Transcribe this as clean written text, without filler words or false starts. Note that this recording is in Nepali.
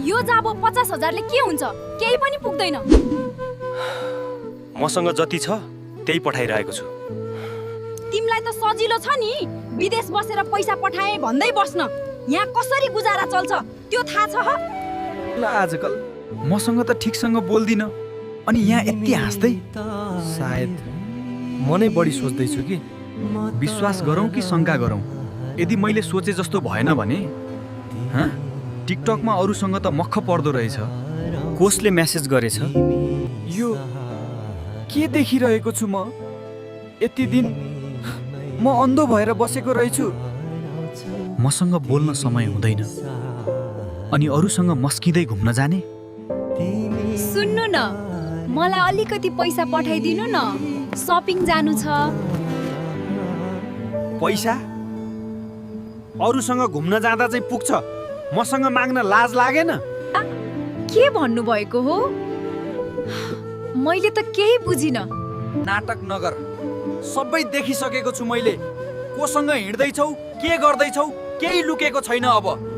यो जाबो 50,000ले के हुन्छ? केही पनि पुग्दैन। मसँग जति छ त्यही पठाइरहेको छु। तिमीलाई त सजिलो छ नि, विदेश बसेर पैसा पठाए भन्दै बस्न। यहाँ कसरी गुजारा चल्छ त्यो थाहा छ? ल आजकल मसँग त ठिकसँग बोल्दिन अनि यहाँ यति हाँस्दै। सायद म नै बढी सोच्दैछु कि विश्वास गरौँ कि शङ्का गरौँ। यदि मैले सोचे जस्तो भएन भने टिकटकमा अरूसँग त मख पर्दो रहेछ। कसले मेसेज गरेछ? यो के देखिरहेको छु म? यति दिन म अन्धो भएर बसेको रहेछु। मसँग बोल्न समय हुँदैन अनि अरूसँग मस्किँदै घुम्न जाने। सुन्नु न, मलाई अलिकति पैसा पठाइदिनु न, सपिङ जानु छ। पैसा अरूसँग घुम्न जाँदा चाहिँ पुग्छ, मसँग माग्न लाज लागेन? के भन्नुभएको हो? मैले त केही बुझिन। नाटक नगर, सबै देखिसकेको छु मैले। कोसँग हिँड्दैछौ, के गर्दैछौ, केही लुकेको छैन अब।